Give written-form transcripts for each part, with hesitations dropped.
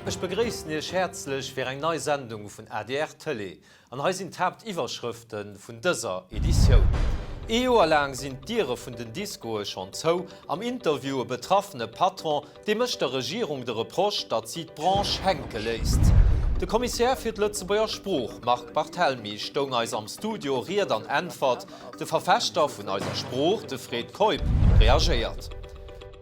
Ech begréissen Iech häerzlech fir eng nei Sendung vun adr Tëlee. An hei sinn d'Haaptiwwerschrëfte vun dëser Editioun. Ee Joer laang sinn d'Diere vun den Diskoe schonn zou. Am Interview e betraffene Patron, dee mécht der Regierung de Reproche, datt si d'Branche hänke léisst. De Kommissär fir d'Lëtzebuerger Sprooch Marc Barthelmy stoung eis am Studio Ried an Äntwert. De Verfechter vun eiser Sprooch, de Fred Keup, reagéiert.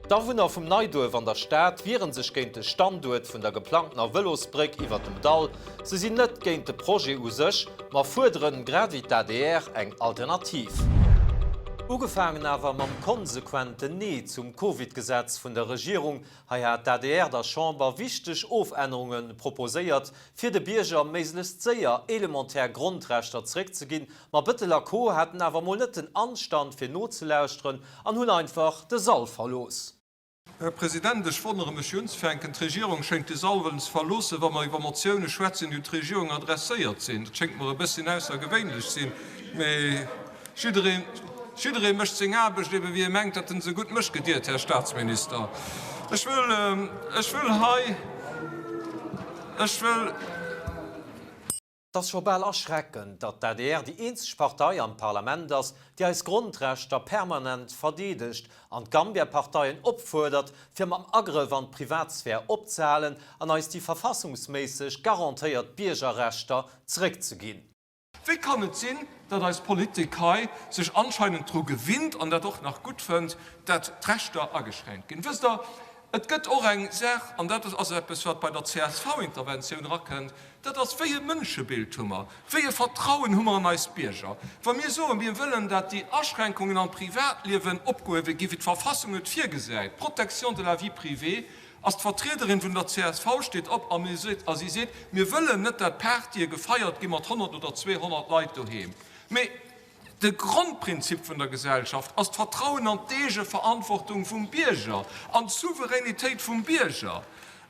D'Awunner vum Neiduerf an der Stad wiere sech géint de Standuert vun der geplangtener Vëlosbréck iwwer dem Dall. Se sinn net géint de Projet u sech, ma fuerderen, grad ewéi d'ADR, eng Alternativ. Ugefaangen awer mam konsequenten Nee zum Covid-Gesetz vun der Regierung. Hei hat d'ADR der Chamber wichteg Ofännerunge proposéiert, fir de Bierger méiglechst séier elementär Grondrechter zeréckzeginn, Ma Bëttel a Co haten awer mol net den Anstand fir nozelauschteren an hunn einfach de Sall verlooss. Här President, ech wonnere mech jo unzefänken, d'Regierung schéngt de Sall wëllen ze verloossen, wa mer iwwer Motioune schwätzen, déi un d'Regierung adresséiert sinn. Dat schéngt mer e bësschen aussergewéinlech sinn, mee jidderee, jidderee mécht seng Aarbecht ebe wéi e mengt, datt en se gutt mécht. Gediert, Här Statsminister. Ech wëll, ech wëll hei, ech wëll. Et ass scho bal erschreckend, datt d'ADR déi eenzeg Partei am Parlament ass, déi eis Grondrechter permanent verdeedegt an d'Gambia-Parteien opfuerdert, fir mam Agrëff an d'Privatsphär opzehalen an eis déi verfassungsméisseg garantéiert Biergerrechter zeréckzeginn. Wéi kann et sinn, datt eis Politik hei sech anscheinend dru gewinnt an dat och nach gutt fënnt, datt d'Rechter ageschränkt ginn? Wësst Der, et gëtt och eng Saach, an dat ass eppes, wat bei der CSV-Interventioun erakënnt, dat ass, Wéi e Mënschebild hu mer? Wéi e Vertrauen hu mer an eis Bierger? Wa mir soen, mir wëllen, dat déi Aschränkungen am Privatliewen opgehuewe ginn, wéi d'Verfassung et virgesäit, Protection de la vie privée, ass d'Vertriederin vun der csv steet op a a si seet, mir wëllen net, dat Partye gefeiert gi mat 100 oder 200 Leit doheem. Mee De Grondprinzip vun der Gesellschaft ass d'Vertrauen an d'Eegeverantwortung vum Bierger, an d'Souveränitéit vum Bierger,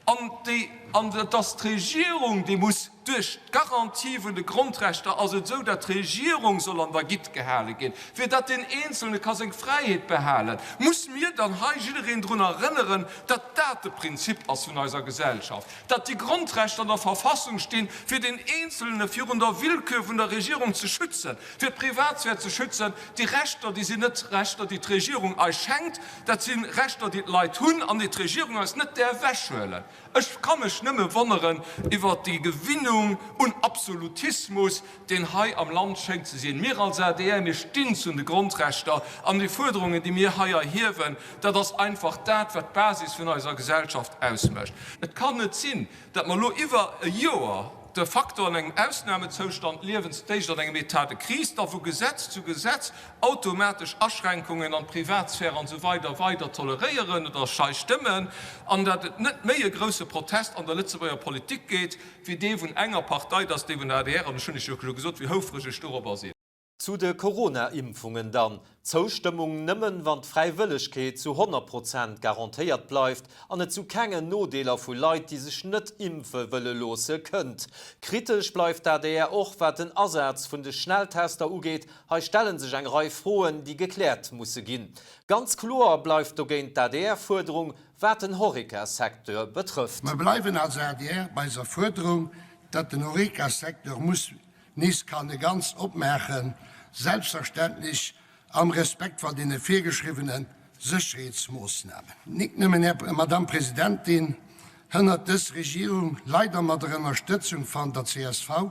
an déi, an et ass d'Regierung, déi muss duerch d'Garantie vun de Grondrechter ass et esou, dat d'Regierung soll an der Gitt gehale ginn, fir dat deen Eenzelne ka seng Fräiheet behalen. Muss mir dann hei jiddereen drun erënneren, dat dat de Prinzip ass vun eiser Gesellschaft, dat déi Grondrechter an der Verfassung stinn, fir deen Eenzelne virun der Willkür vun der Regierung ze schützen? Fir d'Privatsphär ze schützen. Déi Rechter, déi sinn net Rechter, déi d'Regierung eis schenkt, dat si Rechter, déi d'Leit hunn an déi d'Regierung eis net däerf ewechhuelen. Ech ka mech nëmme wonneren iwwert déi Gewinnung un Absolutismus, deen hei am Land schéngt ze sinn. Mir als adr, mir stinn zu de Grondrechter an déi Fuerderungen, déi mir hei erhiewen, dat ass einfach dat, wat d'Basis vun eiser Gesellschaft ausmécht. Et kann net sinn, datt mer elo iwwer e Joer de facto an engem Ausnamezoustand liewen, d'éischt an engem État de crise, da vu Gesetz zu Gesetz automatesch Aschränkungen an d'Privatsphär an esou weider weider toleréieren oder schei stëmmen, an datt et net méi e grousse Protest an der Lëtzebuerger Politik gétt wéi dee vun enger Partei, dat ass dee vun der adr, an ech hunn lech jo gesot, wéi houfreg ech dorobber sinn. Zu de Corona-Impfungen dann, Zoustëmmung nëmmen, wann d'Fräiwëllegkeet zu 100 Prozent garantéiert bleift an et zu kengen Nodeeler vu Leit, déi sech net impfe wëlle loosse, kënnt. Kritesch bleift d'ADR och, wat den Asaz vun de Schnelltester ugeet. Hei stelle sech eng Rei Froen, déi gekläert musse ginn. Ganz kloer bleift dogéint d'ADR-Fuerderung, wat den Horeca-Secteur betrëfft. Mer bleiwen als adr bei eiser Fuerderung, datt den Horeca-Secteur muss Nees kann e ganz opmaachen, selbstverständlech am Respekt van deene virgeschriwwene Sécherheetsmoossnamen. Nik nëmmen, Här, Madame Presidentin, hënnert dës Regierung, leider mat der Ënnerstëtzung van der csv,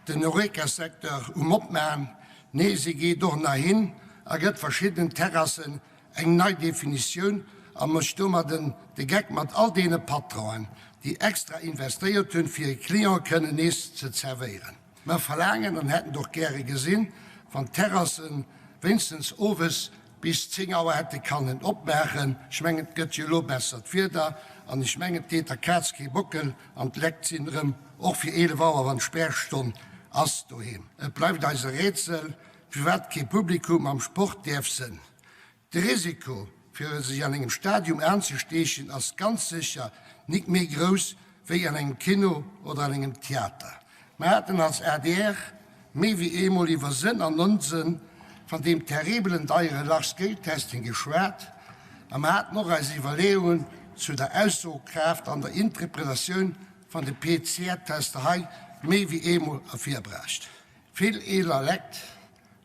den Horeca-Secteur um Opmachen, nee, si geet och nach hin a gëtt verschiddenen Terrassen eng nei Definitioun a mécht domadden de Geck mat all deene Patronen, déi extra investéiert hunn, fir hir Clienten kënnen nees ze zerwéieren. Mer verlaangen an hätten et och gäre gesinn, wann d'Terrassen wéinstens owes bis 10 Auer hätte kannen opmaachen. Ech mengen, et gëtt jo elo bessert Wieder an ech mengen, et deet der Kaz kee Bockel an d'Lekt sinn erëm och fir 11 Auer, wann Spärstonn ass, doheem. Et bleift eis e Rätsel, firwat kee Publikum am Sport däerf sënn. De Risiko fir sech an engem Stadium aanzesteechen ass ganz sécher nik méi grouss wéi an engem Kino oder an engem Theater. Mer haten als adr méi wéi eemol iwwer Sënn an Onsënn van deem terribelen deiere Large-Scale-Testing geschwat a mer haten och eis Iwwerleeungen zu der Aussograaft an der Intrepretatioun. van de PCR-Tester hei méi wéi eemol ervirbrecht. Vill eeler Lekt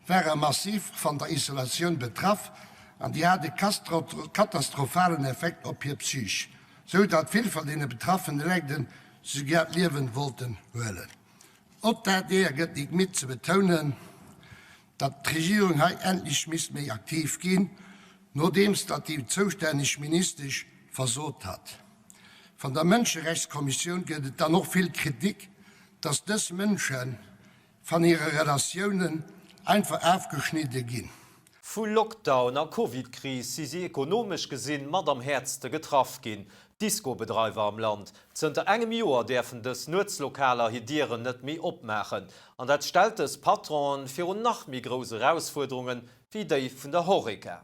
ware massiv van der Isolatioun betraff an déi hat e katastrophalen Effekt op hir Psych, sou datt vill van deene betraffene Lekten souguer d'Liewen wollten huelen. Och d'ADR gëtt nik midd ze betounen, datt d'Regierung hei endlech misst méi aktiv ginn, nodeems datt déi zoustänneg Ministesch versot hat. Van der Mënscherechtskommissioun gëtt et dann och vill Kritik, datt dës Mënsche van hire Relatiounen einfach afgeschnidde ginn. Vu Lockdown a Covid-Kris si si ekonomesch gesinn mat am häertste getraff ginn, d'Disco-Bedreiwer am Land. Zënter engem Joer däerfen dës Nuetslokaler hir Dieren net méi opmaachen. An dat stellt dës Patronen virun nach méi grouss Erausfuerderungen, wéi déi vun der Horeca.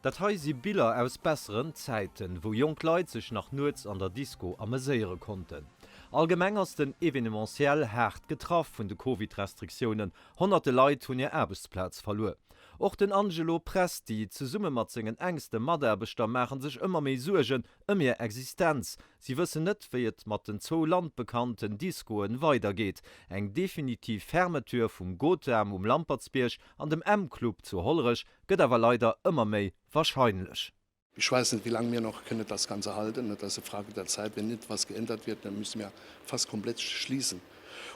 Dat hei si Biller aus besseren Zäiten, wou jonk Leit sech nach nuets an der Disco ameséiere konnten. Allgemeng ass den Evenementiel haart getraff vun de Covid-Restriktiounen, honnerte Leit hunn hir Aarbechtsplaz verluer. Och den Angelo Presti zesumme mat sengen enkste Mataarbechter maache sech ëmmer méi Suergen ëm hir Existenz. Si wëssen net, wéi et mat den zwou landbekannten Discoen weidergeet. Eng definitiv Fermeture vum Gotham um Lampertsbierg an dem M-Club zu Hollerech gëtt awer leider ëmmer méi wahrscheinlech. Ich weiß nicht, wie lange wir noch können das Ganze halten. Das ist eine Frage der Zeit. Wenn nicht was geändert wird, dann müssen wir fast komplett schließen.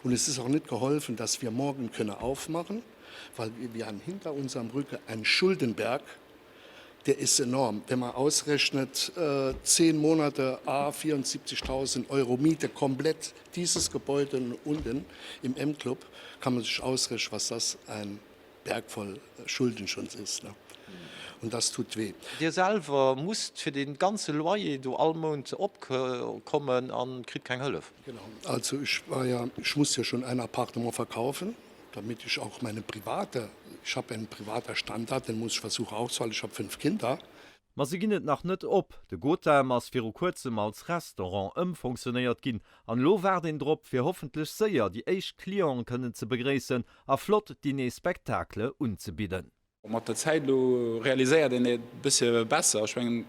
Und es ist auch nicht geholfen, dass wir morgen können aufmachen, weil wir, wir haben hinter unserem Rücken einen Schuldenberg, der ist enorm. Wenn man ausrechnet, äh, zehn Monate a 74.000 Euro Miete komplett dieses Gebäude unten im M-Club, kann man sich ausrechnen, was das ein Berg voll Schulden schon ist. Ne? Und das tut weh. Dir selwer musst fir dee ganze Loyer do all Mount opkommen an kritt keng Hëllef. Genau, also ich war ja, ich muss ja schon ein Appartement verkaufen, damit ich auch meine private, ich habe einen privater Standard, den muss ich versuchen aufzuhalten, ich habe fünf Kinder. Ma si ginn et nach net op. De Gotham ass viru kuerzem als Restaurant ëmfonctionnéiert ginn an elo waart een drop, fir hoffentlech séier déi éischt Clienten kënnen ze begréissen a flott Dîner-Spectacle unzebidden. Mat der Zäit elo realiséiert een et e bëssche besser. Ech mengen,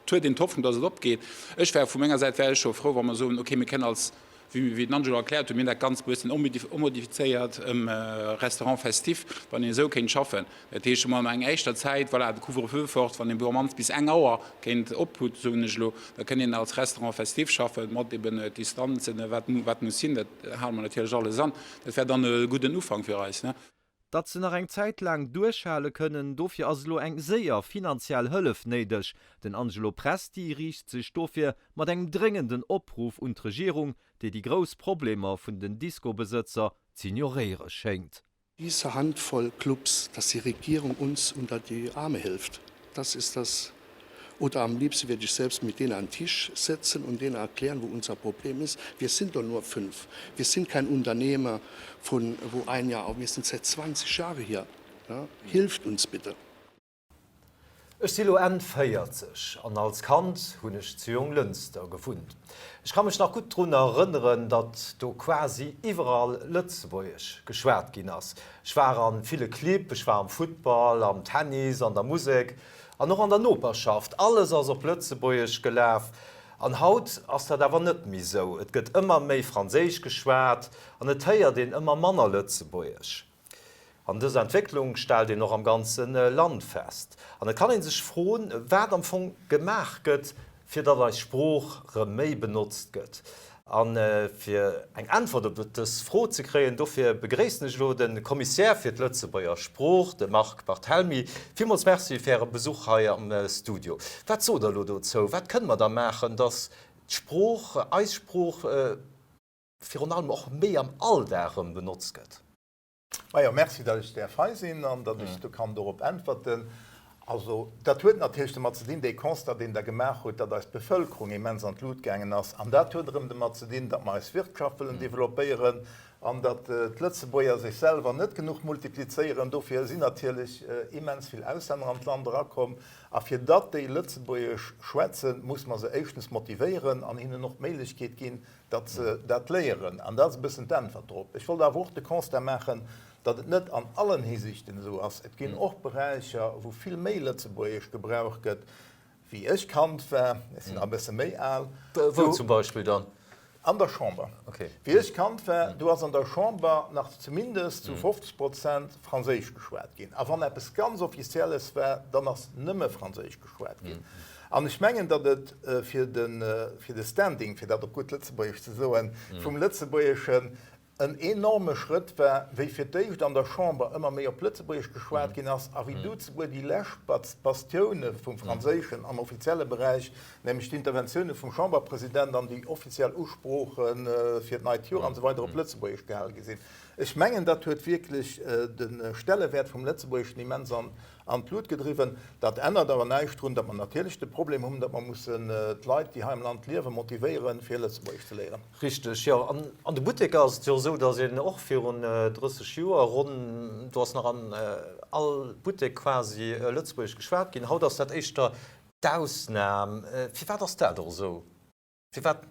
et huet een d'Hoffnung, datt et opgeet. Ech wär vu menger Säit wär ech scho frou, wa mer soen, okay, mir kënnen als, wéi den Angelo erkläert huet, mir hunn dat Ganzt e bëssen ommodifizéiert ëm Restaurant festif, wann een esou kéint schaffen. Dat heescht, emol an enger éischter Zäit, voilà, de Couvre-feu fort, wann een do am mannst bis eng Auer kéint op hutt, soen ech elo, da kënnt een als Restaurant festif schaffen, mat eben Distanzen, wat, wat muss sinn, dat hale mer natierlech alles an. Dat wär dann e gudden Ufank fir eis, ne? Datt se nach eng Zäit laang duerchhale kënnen, dofir ass elo eng séier finanziell Hëllef néideg. Den Angelo Presti riicht sech dofir mat engem dréngenden Opruff un d'Regierung, déi déi grouss Problemer vun den Disco-Besëtzer z'ignoréiere schéngt. Diese Handvoll Clubs, dass die Regierung uns unter die Arme hilft, das ist das oder am liebsten werde ich selbst mit denen an Tisch setzen und denen erklären, wo unser Problem ist. Wir sind doch nur fünf. Wir sind kein Unternehmer von wo ein Jahr auf. Wir sind seit 20 Jahre hier. Ja, hilft uns bitte. Ech si lo Enn 40 an als Kand hunn ech zu Jonglënster gewunnt. Ech ka mech nach gutt drun erënneren, datt do quasi iwwerall Lëtzebuergesch geschwat ginn ass. Ech war a ville Clibb, ech war am Futtball, am Tennis, an der Musek an och an der Noperschaft. Alles ass op Lëtzebuergesch gelaf. An haut ass dat awer net méi sou. Et gëtt ëmmer méi Franséisch geschwat an et héiert een ëmmer manner Lëtzebuergesch. An dës Entwécklung stellt een och am ganze Land fest. An et kann ee sech froen, wat am Fong gemaach gëtt, fir datt eis Sprooch rëm méi benotzt gëtt. A fir eng Äntwert op dës Fro ze kréien, dofir begréissen ech elo de Kommissär fir d'Lëtzebuerger Sprooch, de Marc Barthelmy. Villmools Merci fir Äre Besuch hei am Studio. Wat sot Der elo dozou? Wat kënne mer da maachen, datt d'Sprooch, eis Sprooch, virun allem och méi am Alldag erëm benotzt gëtt? Majo, merci, datt ech däerf hei sinn an datt ech do kann dorop äntwerten. Also, dat huet natierlech domat ze dinn, dee Constat, deen Der gemaach hutt, datt eis Bevëlkerung immens an d'Lut gaangen ass. An dat huet erëm domat ze dinn, datt mer eis Wirtschaft wëllen developpéieren an datt d'Lëtzebuerger sech selwer net genuch multiplizéieren. Dofir sinn natierlech immens vill Auslänner an d'Land erakomm. A fir datt déi Lëtzebuergesch schwätzen, muss mer se éischtens motivéieren an hinnen och d'Méiglechkeet ginn, datt se dat léieren. An dat ass e bëssen d'Äntwert drop. Ech wollt awer och de Constat maachen, datt et net an allen Hisiichten esou ass. Et ginn och Beräicher, wou vill méi Lëtzebuergesch gebraucht gëtt. Wéi ech Kand war, ech sinn nach e bësse méi al. Wou zum Beispill dann? An der Chamber. Wéi ech Kand war, do ass an der Chamber nach zumindest zu 50 Prozent Franséisch geschwat ginn. A wann eppes ganz Offizielles war, dann ass nëmme Franséisch geschwat ginn. An ech mengen, datt et fir de Standing, fir dat op gutt Lëtzebuergesch ze soen, vum Lëtzebuergeschen en enorme Schrëtt war, wéi fir d'éischt an der Chamber ëmmer méi op Lëtzebuergesch geschwat ginn ass a wéi du zeguer déi lescht Bastioune vum Franséischen am offizielle Beräich, nämlech d'Interventioune vum Chamberpresident an déi offiziell Usprooche fir d'neit Joer an esou weider op Lëtzebuergesch gehale gi sinn. Ech mengen, dat huet wierklech de Stellewäert vum Lëtzebuergeschen immens an an d'Lut gedriwwen. Dat ännert awer näischt drun, datt mer natierlech de Problem hunn, datt mer mussen d'Leit, déi hei am Land liewen, motivéieren, fir Lëtzebuergesch ze léieren. Richteg, jo. An an de Butteker ass et jo esou, datt een och virun 30 Joer ronn, do ass nach an all Buttek quasi Lëtzebuergesch geschwat ginn. Haut ass dat éischter d'Ausnam. Firwat ass dat och esou? Firwat?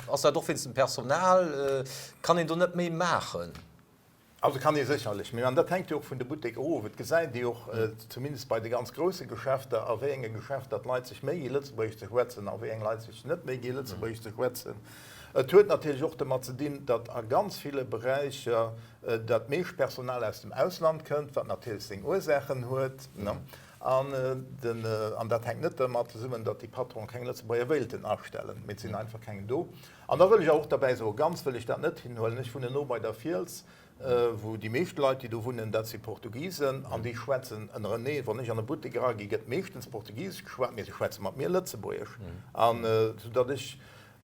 Ass dat och wéinst dem Personal? Kann een do net méi maachen? Also kann ee sécherlech méi maachen. Dat hänkt jo och vun de Butteker of. Et gesäit ee och, zumindest bei de ganz grousse Geschäfter, a wéi enge Geschäfter d'Leit sech méi gi Lëtzebuergesch ze schwätzen a wéi eng Leit sech net méi gi Lëtzebuergesch ze schwätzen. Et huet natierlech och domat ze dinn, datt a ganz ville Beräicher dat meescht Personal aus dem Ausland kënnt, wat natierlech seng Ursaachen huet. An den, an dat hänkt net dermat zesummen, datt déi Patronen keng Lëtzebuerger wéilten astellen, mee et sinn einfach keng do. An da wëll ech awer och derbäi soen, ganz wëll ech dat net hinhuelen, ech wunnen no bei der Fiels, wou déi meescht Leit, déi do wunnen, dat si Portugisen an déi schwätzen ënnereneen. Wann ech an e Buttek eragi gëtt meeschtens Portugisesch geschwat, mee se schwätze mat mir Lëtzebuergesch. An soudatt ech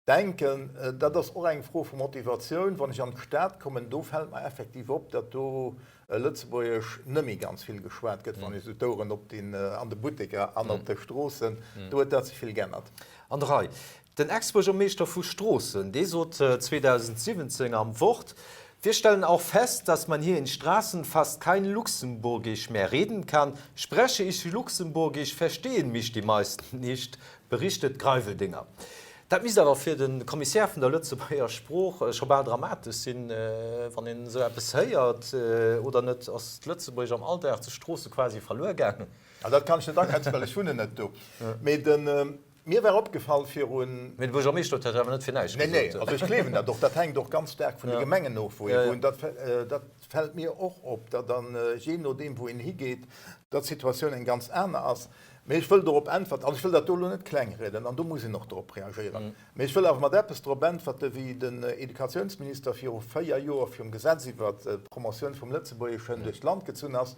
denken, dat ass och eng Fro vu Motivatioun. Wann ech an d'Stad kommen, do fält mer effektiv op, datt do Lëtzebuergesch net méi ganz vill geschwat gëtt, wann ee sou d'Oueren opdinn an de Butteker an op de Stroossen. Do huet dat sech vill geännert. An der Rei. Den Ex-Buergermeeschter vu Stroossen, dee sot 2017 am Wort, Wir stellen auch fest, dass man hier in Straßen fast kein Luxemburgisch mehr reden kann. Spreche ich Luxemburgisch, verstehen mich die meisten nicht, berichtet Greiveldinger. Dat misst awer fir de Kommissär vun der Lëtzebuerger Sprooch scho bal dramatesch sinn, wann een esou eppes héiert, oder net? Ass d'Lëtzebuergesch am Alldag zu Stroosse quasi verluer gaangen? Also dat kann ech net aschätzen, well ech wunnen net do. Mee de mir war opgefall virun. Mee de Buergermeeschter huet dat awer net fir näischt gesot. Nee, nee, also ech gleewen dat och. Dat hänkt och ganz staark vun de Gemengen of, wou ee wunnt. Dat, dat fält mir och op, datt dann, jee nodeem wou een higeet, datt d'Situatioun eng ganz aner ass. Mee ech wëll dorop äntwerten, an ech wëll dat do elo net klengrieden, an do muss een och dorop reagéieren, mee ech wëll awer mat eppes dorop äntwerten, wéi den Educatiounsminister viru 4 Joer virum Gesetz iwwert d'Promotioun vum Lëtzebuergeschen duerch d'Land gezunn ass.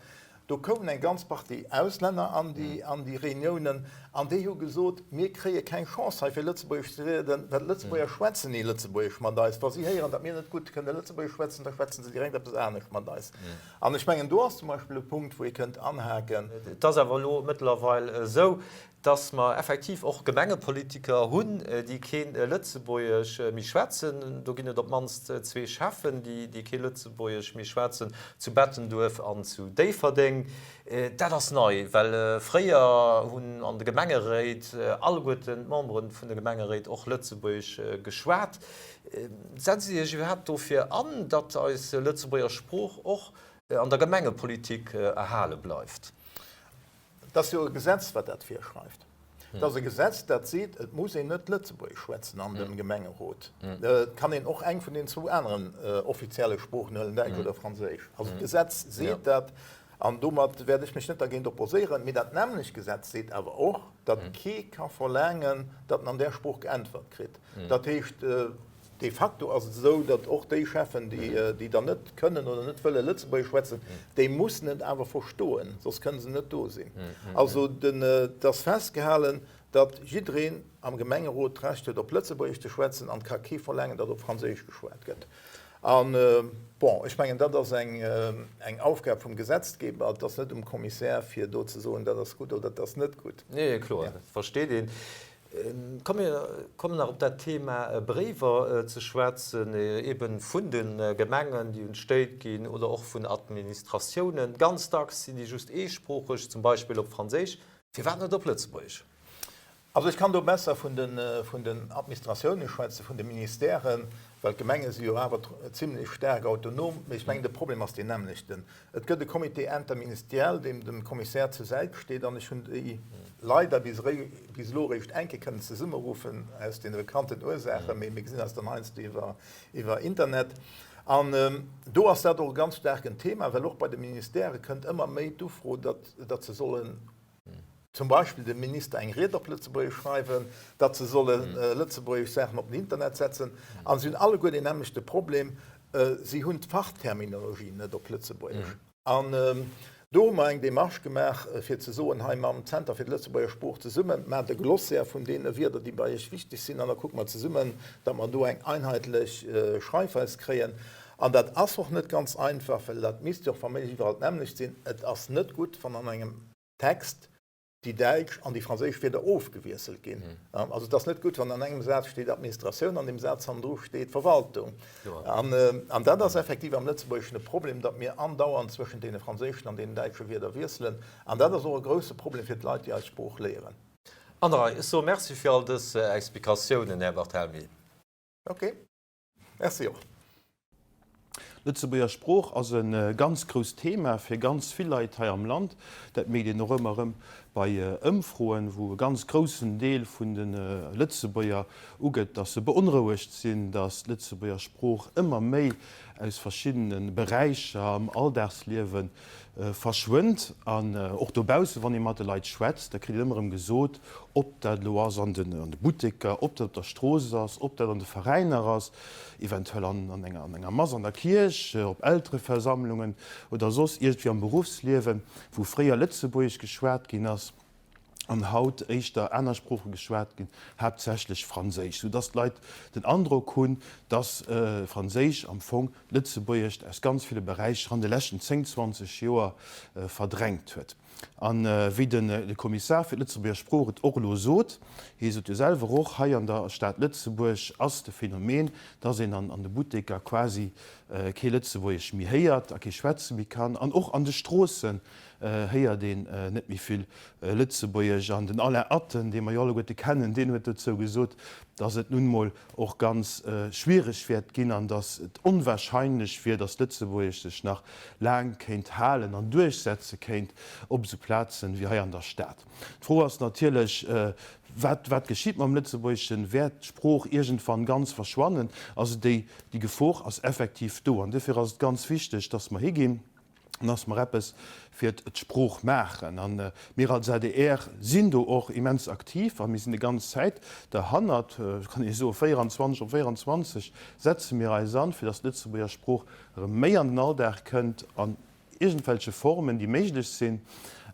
Do koumen eng ganz Partie Auslänner an déi an déi Reuniounen, an déi hu gesot, Mir kréie keng Chance hei fir Lëtzebuergesch ze rieden, well d'Lëtzebuerger schwätzen ni Lëtzebuergesch mat eis. Wa si héieren, datt mir net gutt kënne Lëtzebuergesch schwätzen, da schwätzen se direkt eppes anescht mat eis. An ech mengen, do ass zum Beispill e Punkt, wou ee kënnt anhaken. Et ass awer elo mëttlerweil esou, dass mer effektiv och Gemengepolitiker hunn, déi kee Lëtzebuergesch méi schwätzen. Do ginn et op d'mannst zwee Schäffen, déi kee Lëtzebuergesch méi schwätzen, zu Bettenduerf an zu Déifferdeng. Dat ass nei, well fréier hunn an de Gemengeréit alleguerten d'Membere vun de Gemengeréit och Lëtzebuergesch geschwat. Setzt Dir Iech iwwerhaapt dofir an, datt eis Lëtzebuerger Sprooch och an der Gemengepolitik erhale bleift? Et ass jo e Gesetz, wat dat virschreift. Et ass e Gesetz, dat seet, et muss een net Lëtzebuergesch schwätzen an dem Gemengerot. Et kann een och eng vun den zwou aneren offizielle Sproochen huelen, Däitsch oder Franséisch. Also d'Gesetz seet dat an domat wäert ech mech net dergéint opposéieren. Mee dat nämmlecht Gesetz seet awer och, datt kee ka verlaangen, datt en an där Sprooch geäntwert kritt. Dat heescht, de facto ass et esou, datt och déi Cheffen, déi dann net kënnen oder net wëlle Lëtzebuergesch schwätzen, déi mussen et awer verstoen, soss kënne se net do sinn. Also et ass festgehalen, datt jiddereen am Gemengerot d'Recht huet, op Lëtzebuergesch ze schwätzen an et ka kee verlaangen, datt op Franséisch geschwat gëtt. An, bon, ech mengen, dat ass eng Aufgab vum Gesetzgeber, et ass net um Kommissär, fir do ze soen, dat ass gutt oder dat ass net gutt. Nee, kloer, dat versteet een. Komm mir kommen nach op dat Thema Bréiwer ze schwätzen, eben vun de Gemengen, déi un d'Stéit ginn, oder och vun Administratiounen. Ganz dacks sinn déi just eesproocheg, zum Beispill op Franséisch. Firwat net op Lëtzebuergesch? Also ech kann do besser vun den Administratioune schwätzen, vun de Ministèren, well d'Gemenge si jo awer zimlech staark autonom. Mee ech mengen, de Problem ass deen nämmlechten. Et gëtt e Comité interministériel, deem dem Commissaire zur Säit steet, an ech hunn déi leider bis elo eréischt eng Kéier kënnen zesummeruffen, aus deene bekannten Ursaachen, mee mir gesinn eis dann heiansdo iwwer Internet. An do ass dat och e ganz staarken Thema, well och bei de Ministèrë kënnt ëmmer méi d'Ufro, datt se sollen, zum Beispill dem Minister eng Ried op Lëtzebuergesch schreiwen, datt se solle lëtzebuergesch Saachen op den Internet setzen. A si hunn alleguer deen nämmlechte Problem, si hunn d'Fachterminologie net op Lëtzebuergesch. An do hu mer eng Démarche gemaach, fir ze soen, hei mam Zenter fir d'Lëtzebuerger Sprooch zesummen, maacht e Glossaire vun deene Wierder, déi bei Iech wichteg sinn, an da kucke mer zesummen, datt mer do eng einheetlech Schreifweis kréien. An dat ass och net ganz einfach, well dat misst jo och wa méiglech iwwerall d'nämmlecht sinn. Et ass net gutt, wann an engem Text déi däitsch an déi franséisch Wierder ofgewiesselt ginn. Also et ass net gutt, wann an engem Saz steet Administratioun an deem Saz hannendru steet Verwaltung. An dat ass effektiv am Lëtzebuergeschen e Problem, datt mir andauernd zwëschent deene franséischen an deenen däitsche Wierder wiesselen. An dat ass och e grouse Problem fir d'Leit, déi eis Sprooch léieren. An der Rei. Ech soe Merci fir all dës Explikatiounen, Här Barthelmy. Okay. Merci och. Lëtzebuerger Sprooch ass e ganz grousst Thema fir ganz vill Leit hei am Land. Dat mierkt een och ëmmer erëm bei Ëmfroen, wou e ganz groussen Deel vun de Lëtzebuerger ugëtt, datt se beonrouegt sinn, datt d'Lëtzebuerger Sprooch ëmmer méi aus verschiddene Beräicher am Alldagsliewe verschwënnt. An och dobaussen, wann ee mat de Leit schwätzt, da kritt een ëmmer erëm gesot, ob dat elo ass an de Butteker, ob dat op der Strooss ass, ob dat an de Veräiner ass, eventuell an enger Mass an der Kierch, op Eltereversammlungen oder soss iergendwéi am Beruffsliewen, wou fréier Lëtzebuergesch geschwat ginn ass an haut éischter aner Sprooche geschwat ginn, haaptsächlech Franséisch, soudass d'Leit den Androck hunn, dass Franséisch am Fong d'Lëtzebuergescht aus ganz ville Beräicher an de leschten 10, 20 Joer verdrängt huet. A wéi de Kommissar fir d'Lëtzebuerger Sprooch et och elo sot, hie sot jo selwer och, hei an der Stad Lëtzebuerg ass de Phänomen, dass een an de Butteker quasi kee Lëtzebuergesch méi héiert a kee schwätze méi kann an och an de Stroossen héiert een net méi vill Lëtzebuergesch. An den Alain Atten, dee mer jo alleguerte kennen, deen huet dozou gesot, datt et nun emol och ganz schwiereg wäert ginn an datt et onwahrscheinlech wier, datt Lëtzebuergesch sech nach laang kéint halen an duerchsetze kéint op esou Plazen wéi hei an der Stad. D'Fro ass natierlech, Wat, wat geschitt mam Lëtzebuergeschen? Wäert d'Sprooch iergendwann ganz verschwannen? Also déi, déi Gefor ass effektiv do. An duerfir ass et ganz wichteg, datt mer higinn an dass mer eppes fir d'Sprooch maachen. A mir als adr sinn do och immens aktiv a mir sinn déi ganz Zäit derhannert, kann ee soen, 24 op 24 setze mir eis an, fir dass d'Lëtzebuerger Sprooch erëm méi an den Alldag kënnt an iergendwelche Formen, déi méiglech sinn.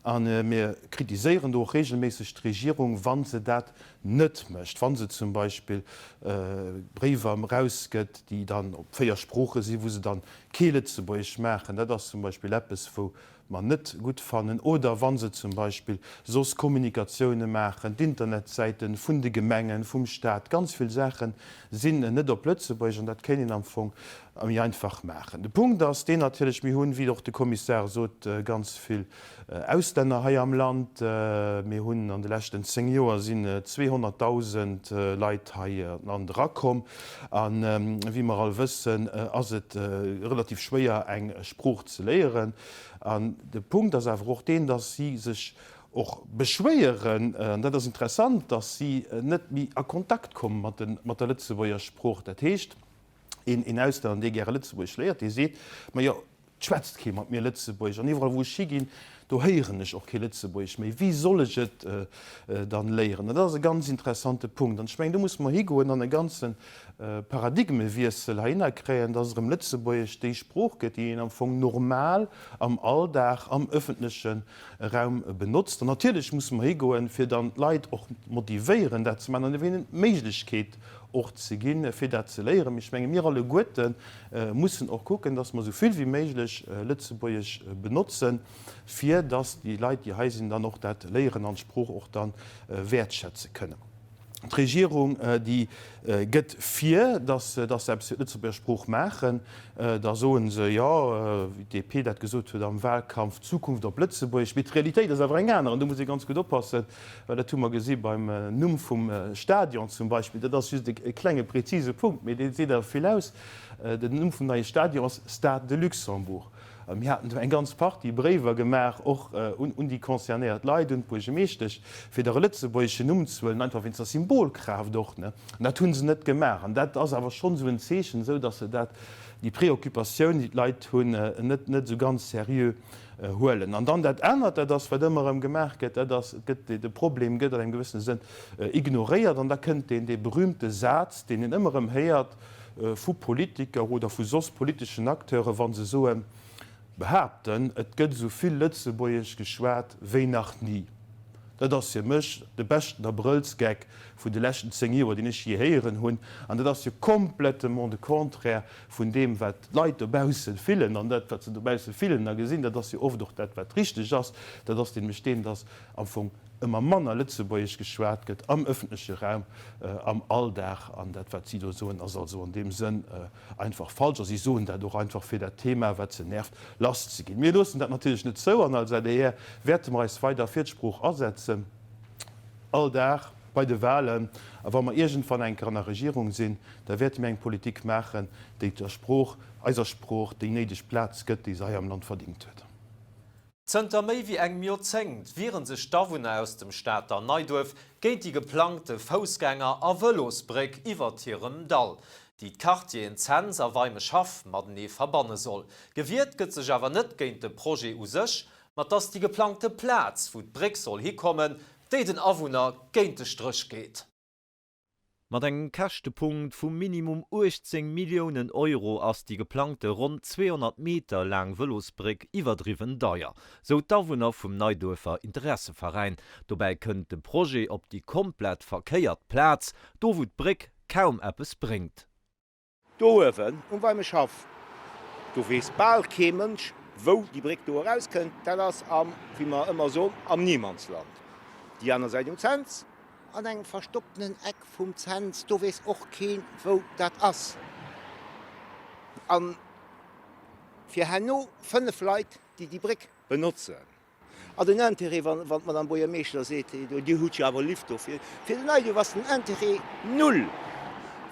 A mir kritiséieren do och regelméisseg d'Regierung, wa se dat net mécht, wa se zum Beispill Bréiwer erausgëtt, déi dann op 4 Sprooche sinn, wou se dann kee Lëtzebuergesch maachen, dat ass zum Beispill eppes, wou mer net gutt fannen, oder wa se zum Beispill soss Kommunikatioune maachen, d'Internetsäite vun de Gemengen, vum Stat, ganz vill Saache sinn net op Lëtzebuergesch an dat kéint een am Fong méi einfach maachen. De Punkt ass deen natierlech, mir hunn, wéi och de Kommissar sot, ganz vill Auslänner hei am Land. Mir hunn an de leschten 10 Joer sinn 200.000 Leit hei an d'Land erakomm. A wéi mer all wëssen, ass et relativ schwéier eng Sprooch ze léieren. An de Punkt ass awer och deen, datt si sech och beschwéieren, an dat ass interessant, datt si net méi a Kontakt komme mat der Lëtzebuerger Sprooch. Dat heescht, een Auslänner, dee gäre Lëtzebuergesch léiert, dee seet, Majo, et schwätzt kee mat mir Lëtzebuergesch an iwwerall wou ech higinn, do héieren ech och kee Lëtzebuergesch méi. Wéi soll ech et dann léieren? An dat ass e ganz interessante Punkt. An ech mengen, do musse mer higoen an e ganze Paradigmewiessel heihinner kréien, dass erëm Lëtzebuergesch déi Sprooch gëtt, déi een am Fong normal am Alldag, am öffentleche Raum benotzt. An natierlech musse mer higoen, fir dann d'Leit och motivéieren, dat ze maachen an hinnen d'Méiglechkeet och ze ginn, fir dat ze léieren. Mee ech menge mir alleguerte mussen och kucken, dass mer esou vill wéi méiglech Lëtzebuergesch benotzen, fir dass déi Leit, déi hei sinn, dann och dat léieren an d'Sprooch och da wäertschätze kënnen. D'Regierung, déi gëtt vir, datt se eppes fir d'Lëtzebuerger Sprooch maachen. Da soe se, jo, wéi d'DP dat gesot huet am Wahlkampf, Zukunft op Lëtzebuergesch. Mee d'Realitéit ass awer eng aner an do muss ee ganz gutt oppassen, well dat hu mer gesi beim Numm vum Stadion zum Beispill. Dat ass just e klenge prezise Punkt, mee dee seet awer vill aus. Den Numm vum neie Stadion ass Stade de Luxembourg. Mir haten do eng ganz Partie Bréiwer gemaach, och un déi concernéiert Leit, un d'Buergemeeschtesch, fir der e lëtzebuergeschen Numm ze huelen, einfach wéinst der Symbolkraaft och. An dat hu se net gemaach. An dat ass awer schonn esou en Zeechen, esou datt se dat, déi Préoccupatioun, déi d'Leit hunn, net net esou ganz seriö huelen. An dann dat anert, dat ass, wat ëmmer erëm gemaach gëtt, dat ass, et gëtt, de Problem gëtt an engem gewëssene Sënn ignoréiert an da kënnt deen, dee berühmte Saz, deen een ëmmer erëm héiert, vu Politiker oder vu soss politeschen Acteuren, wa se soen, behaapten, et gëtt esou vill Lëtzebuergesch geschwat wéi nach ni. Dat ass fir mech de beschten Abrëllsgeck vun de leschten 10 Joer, deen ech jee héieren hunn. An dat ass jo complètement de Contraire vun deem, wat d'Leit dobausse fillen. An dat, wat se dobausse fillen a gesinn, dat ass jo oft och dat, wat richteg ass. Dat ass nämlech deen, dass am Fong ëmmer manner Lëtzebuergesch geschwat gëtt am ëffentleche Raum, am Alldag. An dat, wat si do soen, ass also an deem Sënn einfach falsch. A si soen dat och einfach, fir dat Thema, wat se nervt, lasszeginn. Mir loossen dat natierlech net zou an als adr wäerte mer eis weider fir d'Sprooch asetzen, all Dag, bei de Wahlen. A wa mer iergendwann eng Kéier an der Regierung sinn, da wäerte mir eng Politik maachen, déi der Sprooch, eiser Sprooch, déi néideg Plaz gëtt, déi se hei am Land verdingt huet. Zënter méi wéi engem Joerzéngt wiere sech d'Awunner aus dem Stater Neiduerf géint déi geplangte Foussgänger a Vëlosbréck iwwert hirem Dall, déi d'Quartieren Cents a Weimeschhaff matenee verbanne soll. Gewiert gëtt sech awer net géint de Projet u sech, ma dass déi geplangte Plaz, wou d'Bréck soll hikommen, déi den Awunner géint de Stréch geet. Mat engem Käschtepunkt vu minimum 18 Milliounen Euro ass déi geplangte ronn 200 Meter laang Vëlosbréck iwwerdriwwen deier, sou d'Awunner vum Neiduerfer Interesseveräin. Dobäi kënnt de Projet op déi komplett verkéiert Plaz, do wou d'Bréck kaum eppes bréngt. Do uewen um Weimeschhaff, do weess bal kee Mënsch, wou déi Bréck do erauskënnt. Dat ass am, wéi mer ëmmer soen, am Niemandsland. Déi aner Säit um Cents, an engem verstopptenen Eck vum Cents, do weess och keen, wou dat ass. A fir herno 5 Leit, déi déi Bréck benotzen. A den Intérêt, wann d'Madame Buergermeeschter seet, Dir hutt jo awer Lift dofir, fir den Neiduerf ass den Intérêt null.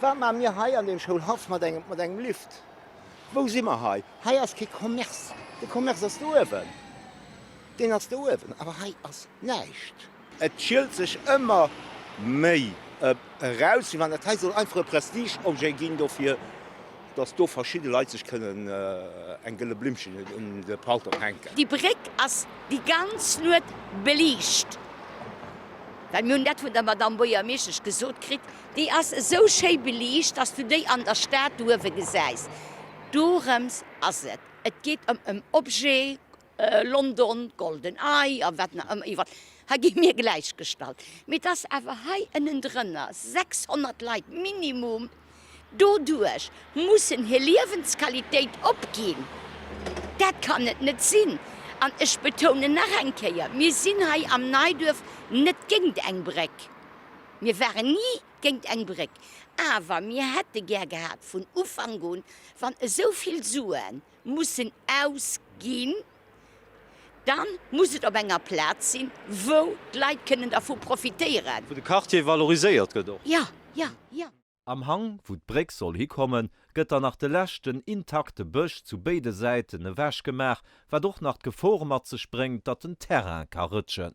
Wat maache mir hei an deem Schoulhaff mat engem Lift? Wou si mer hei? Hei ass kee Commerce. De Commerce ass do uewen. Deen ass do uewen. Awer hei ass näischt. Et schielt sech ëmmer méi eraus, wéi wann dat hei soll einfach e Prestigeobjet ginn dofir, dass do verschidde Leit sech kënnen eng gëlle Blimmchen un de Paltong hänken. Déi Bréck ass déi ganz Nuet beliicht, well mir hunn dat vun der Madamm Buergermeeschtesch gesot kritt, déi ass esou schéi beliicht, dass du déi an der Stad do uewe gesäis. Dorëms ass et. Et geet ëm en Objet, London, Golden Eye a wat nach ëmmer, iwwerall. Hei gi mir gläichgestallt. Mee dass awer hei ënnendrënner 600 Leit minimum doduerch mussen hir Liewensqualitéit opginn, dat kann et net sinn. An ech betounen nach eng Kéier, Mir sinn hei am Neiduerf net géint eng Bréck. Mir waren ni géint eng Bréck. Awer mir hätte gär gehat vun Ufank un, wann esou vill Suen mussen ausginn, dann muss et op enger Plaz sinn, wou d'Leit kënnen dervu profitéieren. Wou de Quartier valoriséiert gëtt och. Jo, jo, jo. Am Hang, wou d'Bréck soll hikommen, gëtt dann nach de leschten intakte Bësch zu béide Säiten ewechgemaach, wat och nach d'Gefor mat sech bréngt, datt den Terrain ka rëtschen.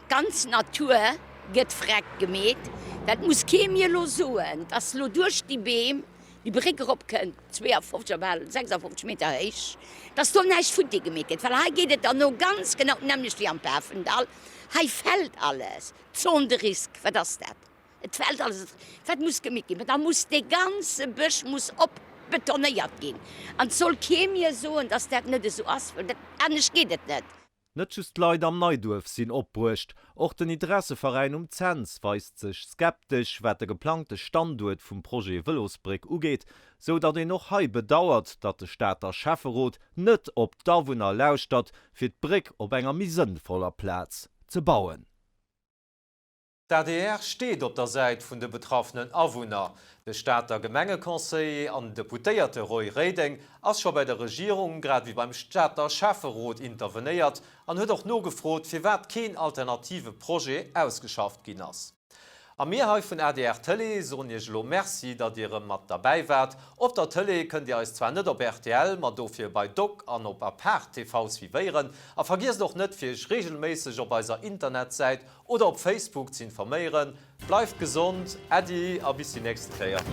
D'ganz Natur gëtt freck gemeet. Dat muss kee mir elo soen, dass lo duerch déi Beem déi Bréck erop kënnt, 52 a bal 56 Meter héich, dass do näischt futti gemeet gëtt, well hei geet et dann no ganz genau d'nämmlecht wéi am Pafendall. Hei fält alles. Zone de risque, wat ass dat? Et fält alles. Wat muss gemeet ginn? Mä da muss dee ganze Bësch muss opbetonéiert ginn. An et soll kee mir soen, dass dat net esou ass, well dat, anescht geet et net. Net just d'Leit am Neiduerf sinn opbruecht, och den Interesseveräin um Cents weist sech skeptesch, wat de geplangte Standuert vum Projet Vëlosbréck ugeet, sou datt een och hei bedauert, datt de Stater Schäfferot net op d'Awunner lauschtert, fir d'Bréck op enger méi sënnvoller Plaz ze bauen. D'adr steet op der Säit vun de betraffenen Awunner. De Stater Gemengeconseiller an Deputéierte Roy Reding ass scho bei der Regierung, grad ewéi beim Stater Schäfferot intervenéiert an huet och nogefrot, firwat keen alternative Projet ausgeschafft ginn ass. A mir hei vun adr Tëlee soen Iech elo Merci, datt Dir erëm mat derbäi waart. Op der Tëlee kënnt Dir eis zwar net op rtl, ma dofir bei Doc an op Apart TV suivéieren. A vergiesst och net, fir Iech reegelméisseg op eiser Internetsäit oder op Facebook z'informéieren. Bleift gesond, Äddi a bis déi nächste Kéier.